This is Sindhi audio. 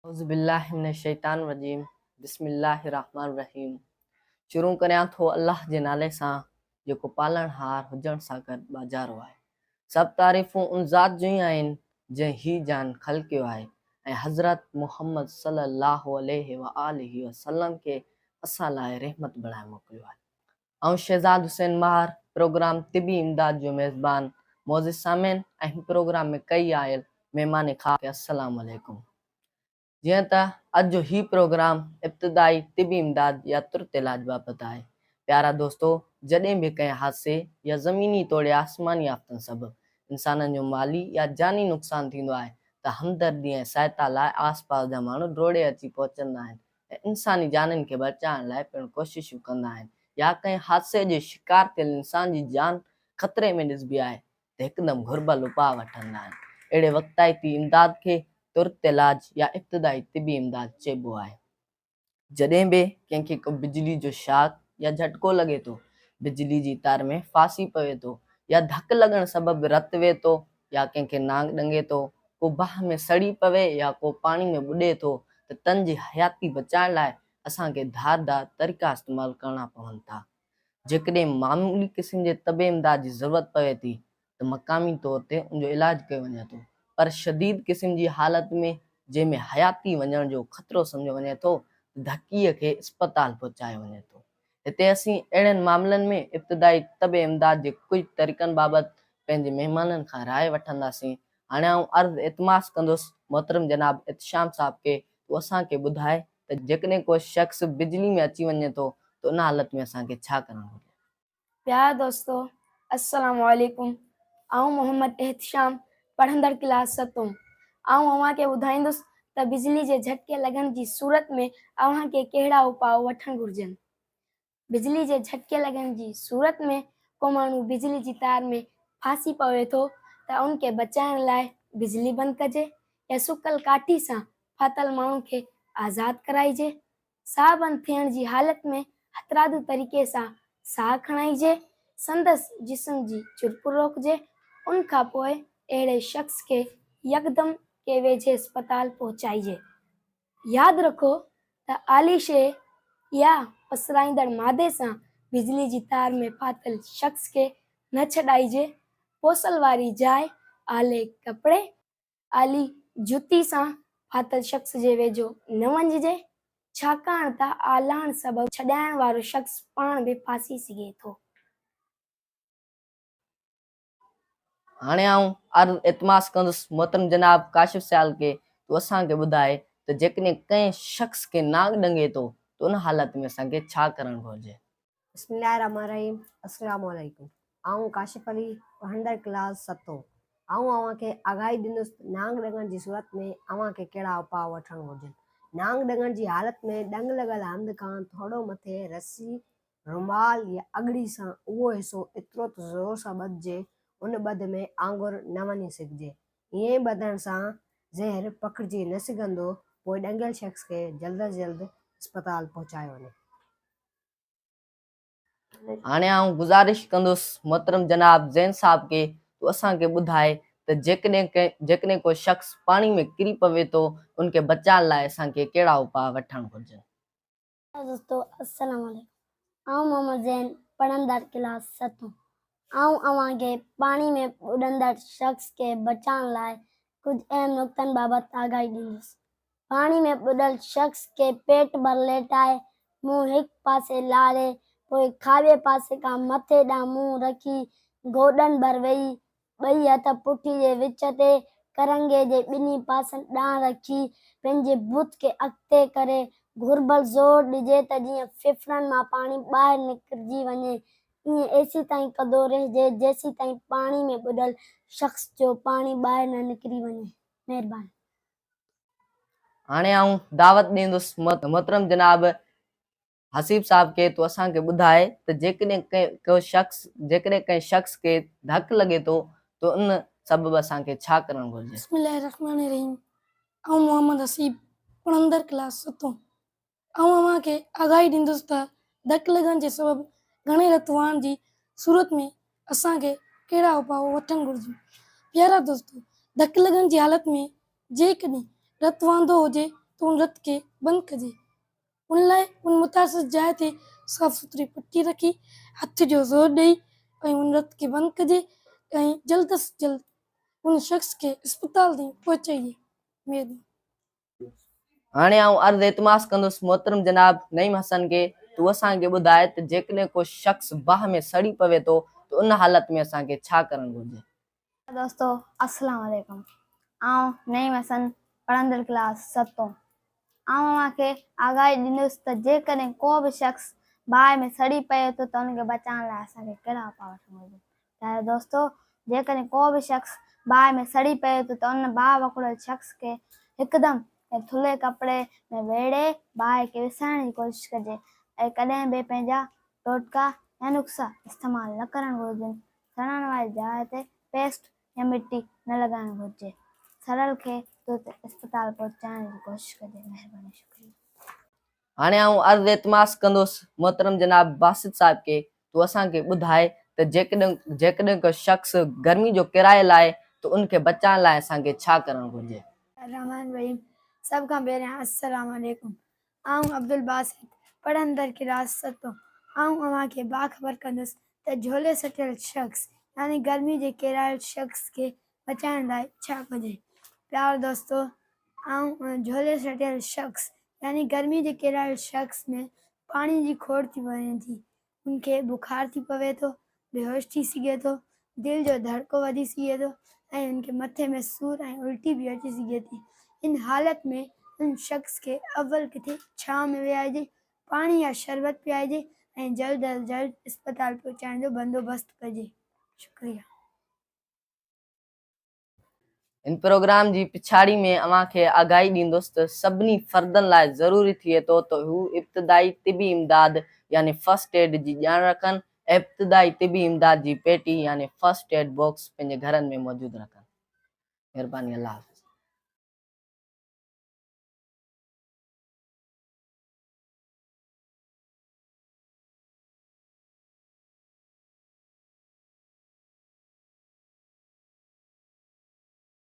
اعوذ بالله من الشيطان الرجيم بسم الله الرحمن الرحيم شروع ڪريان ٿو الله جي نالي سان جيڪو پالڻهار هجڻ سان گڏ ٻاجهارو آهي. سڀ تعريفون ان ذات جون ئي آهن جنهن هي جهان خلقيو آهي ۽ حضرت محمد صلي الله عليه واٰله وسلم کي اسان لاء رحمت بڻائي موڪليو آهي. آئون شهزاد حسين ماهر پروگرام طبي امداد جو ميزبان معزز سامعين ۽ هن پروگرام ۾ ڪئي آيل مهمان خاص کي السلام عليڪم. جيئن ته اڄ جو هي پروگرام ابتدائي طبي امداد يا ترت علاج بابت آهي. پيارا دوستو جڏهن به ڪنهن حادثي يا زميني توڙي آسماني آفتن سبب انسانن جو مالي يا جاني نقصان ٿيندو آهي ته همدردي ۽ سهائتا لاء آس پاس جا ماڻهو ڊوڙي اچي پهچندا آهن ۽ انساني جانين کي بچائڻ لاء پڻ ڪوششون ڪندا آهن يا ڪنهن حادثي جي شڪار ٿيل انسان جي جان خطري ۾ ڏسبي آهي ته هڪدم گهربل اپاء وٺندا آهن. اهڙي وقتائتي امداد کي ترت علاج يا ابتدائي طبي امداد چئبو آهي. جڏهن به ڪنهن کي ڪو بجلي جو شاڪ يا جهٽڪو لڳي ٿو، بجلي جي تار ۾ ڦاسي پوي ٿو يا ڌڪ لڳڻ سبب رت وهي ٿو يا ڪنهن کي نانگ ڏنگي ٿو، ڪو باهه ۾ سڙي پوي يا ڪو پاڻي ۾ ٻڏي ٿو ته تن جي حياتي بچائڻ لاء اسان کي ڌار ڌار طريقا استعمال ڪرڻا پون ٿا. جيڪڏهن معمولي قسم جي طبي امداد جي ضرورت پوي ٿي ته مقامي طور تي ان جو علاج ڪيو وڃي ٿو پر شديد قسم جي حالت ۾ جنهن ۾ حياتي وڃڻ جو خطرو سمجهيو وڃي ٿو ته ڌڪيء کي اسپتال پهچايو وڃي ٿو. هتي اسين اهڙن معاملن ۾ ابتدائي طبي امداد جي ڪجهه طريقن بابت پنهنجي مهمانن کان راء وٺنداسين. هاڻي آئون عرض التماس ڪندس محترم جناب احتشام صاحب کي ته هو اسان کي ٻڌائي ته جيڪڏهن ڪو شخص بجلي ۾ اچي وڃي ٿو ته ان حالت ۾ اسان کي ڇا ڪرڻ گهرجي؟ پيارا دوستو السلام عليڪم آئون محمد احتشام پڙهندڙ ڪلاس ستون آئون اوهان کي ٻڌائيندس ته بجلي جي جهٽڪي لڳڻ جي صورت ۾ اوهان کي ڪهڙا اپاء وٺڻ گهرجن. بجلي جي جهٽڪي لڳڻ جي صورت ۾ ڪو ماڻهو بجلي جي تار ۾ ڦاسي پوي ٿو ته ان کي بچائڻ لاء بجلي بند ڪجي يا سڪل ڪاٺي سان ڦاٿل ماڻهو کي آزاد ڪرائجي. ساهه بند ٿيڻ جي حالت ۾ هٿرادو طريقي سان ساهه کڻائجي، سندس جسم جي چرپر روڪجي، ان کان پوء اهڙي شخص کي يڪدم ڪنهن ويجهي اسپتال پهچائجي. ياد رکو ته آلي شيء يا پسرائيندڙ مادي سان بجلي جي تار ۾ ڦاٿل شخص کي نه ڇڏائجي، پوسل واري جاء، آلي ڪپڙي، آلي جتي سان ڦاٿل شخص جي ويجهو نه وڃجي، ڇاڪاڻ ته آلاڻ سبب ڇڏائڻ وارو شخص پاڻ به ڦاسي سگهي ٿو. هاڻي آئون عرض التماس ڪندس محترم جناب ڪاشف سيال کي ته اسان کي ٻڌائي ته جيڪڏهن ڪنهن شخص کي نانگ ڏنگي ٿو ته ان حالت ۾ اسان کي ڇا ڪرڻ گهرجي. بسم الله الرحمٰن الرحيم السلام عليڪم آئون ڪاشف علي پڙهندڙ ڪلاس ستون آئون اوهان کي آگاهي ڏيندس ته نانگ ڏنگڻ جي صورت ۾ اوهان کي ڪهڙا اپاء وٺڻ گهرجن نانگ ڏنگڻ جي حالت ۾ ڏنگ لڳل هنڌ کان ٿورو مٿي رسي رومال يا اڳڙي سان اهو حصو ايترو ته زور سان ٻڌجي، ان ٻڌ ۾ آڱر نه وڃي سگهجي. ائين ٻڌڻ سان زهر پکڙجي نه سگهندو، پوء ڏنگيل شخص کي جلد از جلد اسپتال پهچايو وڃي. هاڻي آئون گذارش ڪندس محترم جناب زين صاحب کي ته اسان کي ٻڌائي ته جيڪڏهن جيڪڏهن ڪو شخص پاڻي ۾ ڪري پوي ٿو ان کي بچائڻ لاء اسان کي ڪهڙا اپاء وٺڻ گهرجن. دوستو السلام عليڪم آئون محمد زين پڙهندڙ ڪلاس ستون آئون اوهان کي پاڻي ۾ ٻڏندڙ شخص کي بچائڻ لاء ڪجهه اهم نقطن بابت آگاهي ڏيندس پاڻي ۾ ٻڏل شخص کي پيٽ ڀر ليٽائي منهن هڪ پاسي لاڙي پوء کاٻي پاسي کان مٿي ڏانهن منهن رکي گوڏن ڀر ويهي ٻئي هٿ پٺي جي وچ تي ڪرنگهي جي ٻنهي پاسن ڏانهن رکي پنهنجي بت کي اڳتي ڪري گهربل زور ڏجي ته جيئن ڦڦڙن مان پاڻي ٻاهر نڪرجي وڃي. ائين ايسيتائين ڪندو رهجي جيسيتائين پاڻي ۾ ٻڏل شخص جو پاڻي ٻاهر نه نڪري وڃي. مهرباني. هاڻي آئون دعوت ڏيندس محترم جناب حسيب صاحب کي تون اسان کي ٻڌاء ته جيڪڏهن ڪو شخص جيڪڏهن ڪنهن شخص کي ڌڪ لڳي ٿو ته ان سبب اسان کي ڇا ڪرڻ گهرجي؟ بسم الله الرحمٰن الرحيم آئون محمد حسيب پڙهندڙ ڪلاس ستون آئون اوهان کي آگاهي ڏيندس ته ڌڪ لڳڻ جي سبب گهڻي رت وهڻ جي صورت ۾ اسان کي ڪهڙا اپاء وٺڻ گهرجن پيارا دوستو ڌڪ لڳڻ جي حالت ۾ جيڪڏهن رت وهندو هجي ته ان رت کي بند ڪجي. ان لاء ان متاثر جاء تي صاف سٿري پٽي رکي هٿ جو زور ڏئي ۽ ان رت کي بند ڪجي ۽ جلد از جلد ان شخص کي اسپتال تائين پهچائجي. مهرباني. هاڻي آئون عرض التماس ڪندس محترم جناب نعيم حسن کي ته هو اسان کي ٻڌائي ته جيڪڏهن ڪو شخص باهه ۾ سڙي پوي ٿو ته ان حالت ۾ اسان کي ڇا ڪرڻ گهرجي؟ دوستو السلام عليڪم آئون نعيم حسن پڙهندڙ ڪلاس ستون آئون اوهان کي آگاهي ڏيندس ته جيڪڏهن ڪو به شخص باهه ۾ سڙي پئي ٿو ته ان کي بچائڻ لاء اسان کي ڪهڙا اپاء وٺڻ گهرجن. پيارا دوستو جيڪڏهن ڪو به شخص باهه ۾ سڙي پئي ٿو ته ان باهه وڪوڙيل شخص کي هڪدم ڪنهن ٿلهي ڪپڙي ۾ ويڙهي باهه کي وسائڻ جي ڪوشش ڪجي ۽ ڪڏهن به پنهنجا ٽوٽڪا يا نسخا استعمال نه ڪرڻ گهرجن. سڙڻ واري جاء تي پيسٽ يا مٽي نه لڳائڻ گهرجي. سڙيل کي ترت اسپتال پهچائڻ جي ڪوشش ڪجي. مهرباني شڪريه. هاڻي آئون عرض التماس ڪندس محترم جناب باسط صاحب کي ته هو اسان کي ٻڌائي ته جيڪڏهن جيڪڏهن ڪو شخص گرمي جو ڪرايل آهي ته ان کي بچائڻ لاء اسان کي ڇا ڪرڻ گهرجي. الرحمٰن الرحيم سڀ کان پهريان السلام عليڪم آئون عبدالباسط پڙهندڙ ڪلاس ستون آئون اوهان کي باخبر ڪندس ته جهولي سٽيل شخص يعني گرمي جي ڪيرايل شخص کي بچائڻ لاء ڇا ڪجي؟ پيارا دوستو آئون جهولي سٽيل شخص يعني گرمي جي ڪيرايل شخص ۾ پاڻي جي کوٽ ٿي وڃي ٿي ان کي بخار ٿي پوي ٿو، بيهوش ٿي سگهي ٿو، دل جو ڌڙڪو وڌي سگهي ٿو ۽ ان کي مٿي ۾ سور ۽ الٽي به اچي سگهي ٿي. ان حالت ۾ ان شخص کي اول ڪٿي ڇانو ۾ ويهارجي، پاڻي يا شربت پيارجي ۽ جلد از جلد اسپتال پهچائڻ جو بندوبست ڪجي. شڪريه. هن پروگرام جي پڇاڙي ۾ اوهان کي آگاهي ڏيندس ته سڀني فردن لاء ضروري ٿئي ٿو ته هو ابتدائي طبي امداد يعني فرسٽ ايڊ جي ڄاڻ رکن ۽ ابتدائي طبي امداد جي پيٽي يعني فرسٽ ايڊ باڪس پنهنجي گهرن ۾ موجود رکن. مهرباني الله حافظ.